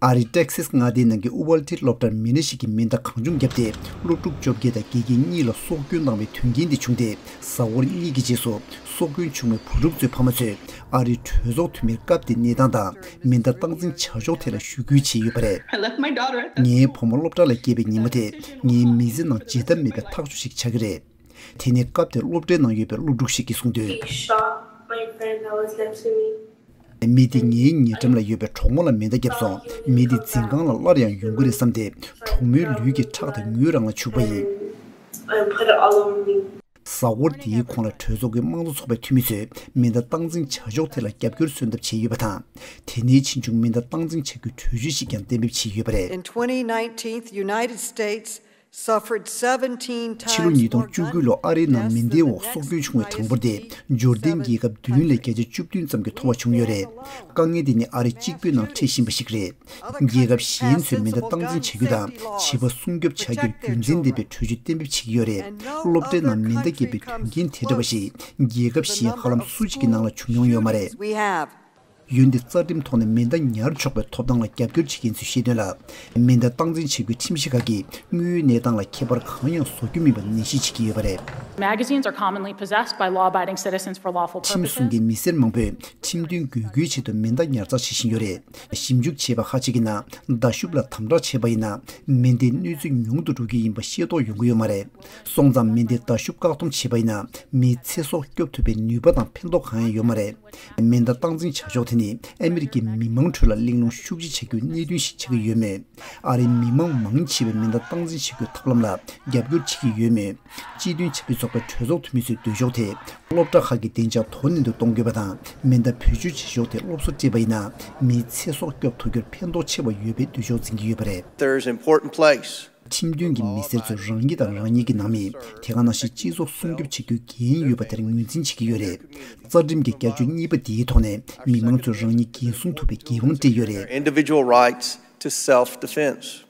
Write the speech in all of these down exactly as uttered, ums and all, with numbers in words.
ཨ་རིའི་ཊེག་སིས་མངའ་སྡེའི་ནང་གི་ཨུ་ཝལ་ཊི་སློབ་གྲྭར་མི་སྣ་ཞིག་གིས་མེ་མདའ་གང་བྱུང་བརྒྱབ་སྟེ། སློབ་ཕྲུག་བཅོ་བརྒྱད་དང་དགེ་རྒན་གཉིས་ལ་སྲོག་སྐྱོན་བཏང་བའི་དོན་རྐྱེན་དེ་བྱུང་སྟེ། གཟའ་འཁོར་གཉིས་ཀྱི་རྗེས་སུ་སྲོག་སྐྱོན་བྱུང་བའི་བུ་ཕྲུག་ཚོའི་ཕ་མ་ཚོས་ཨ་རིའི་གྲོས་ཚོགས་འཐུས་མིར་སྐབས་དེའི་གནས་སྟངས་དང་མེ་མདའ་སྟངས་འཛིན་བྱ་ཕྱོགས་ཐད་ལ་ཞུ་སྐུལ་བྱས་ཡོད་པ་རེད། I left my daughter at the ངའི་བུ་མོ་སློབ་གྲྭ་ལ་སྐྱེས་པའི་ཉིན་མོ་དེ་ངའི་མི་ཚེ་ནང་བརྗེད་ཐབས་མེད་པའི་ཐག་གཅོད་ཞིག་ཆགས་ཀྱི་རེད། དེ་ནི་སྐབས་དེར་སློབ་གྲྭའི་ནང་ཡོད་པའི་སློབ་ཕྲུག་ཞིག་གིས་གསུངས་དོན། He shot my friend that was next to me. མི་དེ་ངའི་ཉེ་འགྲམ་ལ་ཡོད་པའི་གྲོགས་མོ་ལ་མེ་མདའ་བརྒྱབ་སོང་། མི་དེ་འཛིན་ཁང་ལ་སླར་ཡང་ཡོང་གི་རེད་བསམ་སྟེ། གྲོགས་མོའི་ལུས་ཀྱི་ཁྲག་དེ་ངོས་རང་ལ་བྱུགས་པ་ཡིན། And put it all over me. གཟའ་འཁོར་དེའི་གོང་ལ་གྲོས་ཚོགས་ཀྱི་དམངས་གཙོ་ཚོགས་པའི་འཐུས་མི་ཚོས་མེ་མདའ་སྟངས་འཛིན་བྱ་ཕྱོགས་ཐད་ལ་རྒྱབ་སྐྱོར་སོན་ཐབས་བྱས་ཡོད་པ་དང་། དེ་ནས་ཕྱིས་འབྱུང་མེ་མདའ་སྟངས་འཛིན་བྱ་རྒྱུའི་གྲོས་ཆོད་ཞིག་ཀྱང་གཏན་འབེབས་བྱས་ཡོད་པ་རེད། In twenty nineteen, the United States suffered seventeen times more gun deaths than the United States. ཕྱི་ལོ་ཉིས་སྟོང་བཅུ་དགུ་ལོར་ཨ་རིའི་ནང་མེ་མདའི་འོག་སྲོག་སྐྱོན་བྱུང་བའི་གྲངས་འབོར་དེ་འབྱོར་ལྡན་རྒྱལ་ཁབ་བདུན་ལས་བརྒྱ་ཆ་བཅུ་བདུན་ཙམ་གྱིས་མཐོ་བ་བྱུང་ཡོད་རེད། དཀའ་ངལ་དེ་ནི་ཨ་རི་གཅིག་པུའི་ནང་འཕྲད་བཞིན་པ་ཞིག་རེད། རྒྱལ་ཁབ་གཞན་ཚོས་མེ་མདའ་སྟངས་འཛིན་བྱ་རྒྱུ་དང་བྱིས་པ་སྲུང་སྐྱོབ་བྱ་རྒྱུར་རྒྱུན་འཛིན་ལྡན་པའི་གྲོས་ཆོད་གཏན་འབེབས་བྱེད་ཀྱི་ཡོད་རེད། སློབ་གྲྭའི་ནང་མེ་མདའ་བརྒྱབ་པའི་དོན་རྐྱེན་དེ་འདྲ་བ་ཞིག་རྒྱལ་ཁབ་གཞན་ཧ་ལམ་སུ་གཅིག་གི་ནང་ལ་བྱུང་མྱོང་ཡོད་མ་རེད། འོན་ཏེ་རྩ་ཁྲིམས་ཐོག་ནས་མེ་མདའ་ཉར་ཆོག་པའི་ཐོབ་ཐང་ལ་རྒྱབ་སྐྱོར་བྱེད་མཁན་ཚོས་བཤད་དོན་ལ། མེ་མདའ་སྟངས་འཛིན་བྱེད་དགོས་ཁྲིམས་གཞི་ཁག་གིས་དངོས་ཡོད་གནས་སྟངས་ལ་ཁྱད་པར་གང་ཡང་བཟོ་རྒྱུ་མིན་པ་ནན་བཤད་བྱེད་ཀྱི་ཡོད་པ་རེད། Magazines are commonly possessed by law-abiding citizens for lawful purposes. ཁྲིམས་སྲུང་མཁན་མི་སེར་མང་པོས་ཁྲིམས་མཐུན་དགོས་རྒྱུའི་ཆེད་དུ་མེ་མདའ་ཉར་ཚགས་བྱེད་བཞིན་ཡོད་རེད། ཞིབ་འཇུག་བྱས་པ་ཁ་ཅིག་གིས་ན། མདའ་ཤུབས་ལ་དམ་དྲག་བྱས་པ་ཡིན་ན། མེ་མདའི་གནོད་འཚེ་ཉུང་དུ་འགྲོ་རྒྱུ་ཡིན་པ་ཤེས་རྟོགས་ཡོང་གི་ཡོད་མ་རེད། སོང་ཙང་མེ་མདའི་མདའ་ཤུབས་བཀག་སྡོམ་བྱས་པ་ཡིན་ན། མིའི་ཚེ་སྲོག་སྐྱོབ་ཐུབ་པའི་ནུས་པ་དང་ཕན་ཐོགས་གང་ཡང་ཡོད་མ་རེད། མེ་མདའ་སྟངས་འཛིན་བྱ་ཕྱོགས་དེ་ནི་ཨ་མི་རི་ཀའི་མི་མང་ཁྲོད་ལ་གླེང་སློང་ཤུགས་ཆེ་བྱ་རྒྱུའི་གནད་དོན་ཞིག་ཆགས་ཀྱི་ཡོད་མོད། ཨ་རིའི་མི་མང་མང་ཆེ་བས་མེ་མདའ་སྟངས་འཛིན་བྱེད་རྒྱུའི་ཐབས་ལམ་ལ་རྒྱབ་སྐྱོར་བྱེད་ཀྱི་ཡོད་མོད། སྤྱི་མཐུན་བྱ་བའི་ཚོགས་པའི་གྲོས་ཚོགས་འཐུས་མི་ཚོས་འདོད་ཕྱོགས་དེ། སློབ་གྲྭ་ཁག་གི་བདེ་འཇགས་དོ་ནན་དུ་གཏོང་དགོས་པ་དང་། མེ་མདའ་བེད་སྤྱོད་བྱེད་ཕྱོགས་དེ་སློབ་གསོ་སྤྲད་པ་ཡིན་ན། མིའི་ཚེ་སྲོག་སྐྱོབ་ཐུབ་རྒྱུར་ཕན་ཐོགས་ཆེ་བ་ཡོད་པའི་འདོད་ཕྱོགས་འཛིན་གྱི་ཡོད་པ་རེད། There's an important place. ཁྲིམས་མཐུན་གྱི་མི་སེར་ཚོས་རང་ཉིད་དང་རང་ཉིད་ཀྱི་ནང་མི། དེ་ག་ནང་བཞིན་སྤྱི་ཚོགས་སྲུང་སྐྱོབ་བྱེད་རྒྱུའི་འགན་ཡོད་པ་དེར་ངོས་འཛིན་བྱེད་ཀྱི་ཡོད་རེད། རྩ་ཁྲིམས་ཀྱི་བསྐྱར་བཅོས་གཉིས་པ་དེའི་ཐོག་ནས་མི་མང་ཚོས་རང་ཉིད་འགན་སྲུང་ཐུབ་པའི་འགན་དབང་སྤྲད་ཡོད་རེད། Individual rights to self-defense.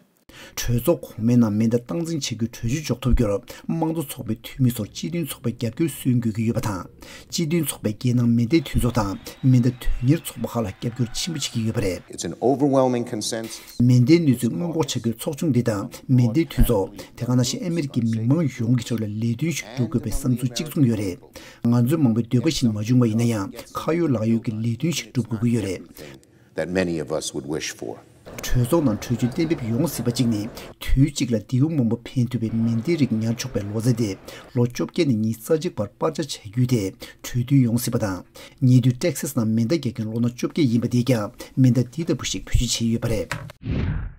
གྲོས་ཚོགས་གོང་མའི་ནང་མེ་མདའ་སྟངས་འཛིན་བྱེད་རྒྱུའི་གྲོས་ཆོད་འཇོག་ཐུབ་རྒྱུར། དམངས་གཙོ་ཚོགས་པའི་འཐུས་མི་ཚོར་སྤྱི་མཐུན་ཚོགས་པའི་རྒྱབ་སྐྱོར་སོན་དགོས་ཀྱི་ཡོད་པ་དང་། སྤྱི་མཐུན་ཚོགས་པའི་རྒྱལ་ནང་མེ་མདའི་འཐུས་ཚོགས་དང་མེ་མདའ་དོན་གཉེར་ཚོགས་པ་ཁག་ལ་རྒྱབ་སྐྱོར་ཆེན་པོ་བྱེད་ཀྱི་ཡོད་པ་རེད། It's an overwhelming consensus. མེ་མདའི་གནོད་འཚེ་སྔོན་འགོག་བྱ་རྒྱུའི་ཚོགས་ཆུང་འདི་དང་མེ་མདའི་འཐུས་ཚོགས། དེ་ག་ནང་བཞིན་ཨ་མི་རི་ཀའི་མི་མང་ཡོངས་ཀྱི་ཁྲོད་ལ་ལས་དོན་ཞིག་སྒྲུབ་དགོས་པའི་བསམ་ཚུལ་གཅིག་མཚུངས་ཡོད་རེད། ང་ཚོའི་མང་པོའི་འདོད་པ་བཞིན་མ་བྱུང་བ་ཡིན་ན་ཡང་ཁ་ཡོད་ལག་ཡོད་ཀྱི་ལས་དོན་ཞིག་སྒྲུབ་དགོས་ཀྱི་ཡོད་རེད། That many of us would wish for. གྲོས་ཚོགས་ནང་གྲོས་ཆོད་གཏན་འབེབས་ཡོང་སྲིད་པ་གཅིག་ནི། དུས་གཅིག་ལ་མདེའུ་མང་པོ་འཕེན་ཐུབ་པའི་མེ་མདའི་རིགས་ཉར་ཆོག་པའི་ལོ་ཚད་དེ་ལོ་བཅོ་བརྒྱད་ནས་ཉི་ཤུ་རྩ་གཅིག་བར་སྤར་ཆ་བྱ་རྒྱུའི་ཐད་གྲོས་མཐུན་ཡོང་སྲིད་པ་དང་། ཉེ་དུས་ཏེག་སཱས་ནང་མེ་མདའ་རྒྱག་མཁན་ལོ་ན་བཅོ་བརྒྱད་ཡིན་པ་དེས་ཀྱང་མེ་མདའ་འདི་ལྟ་བུ་ཞིག་བེད་སྤྱོད་བྱས་ཡོད་པ་རེད།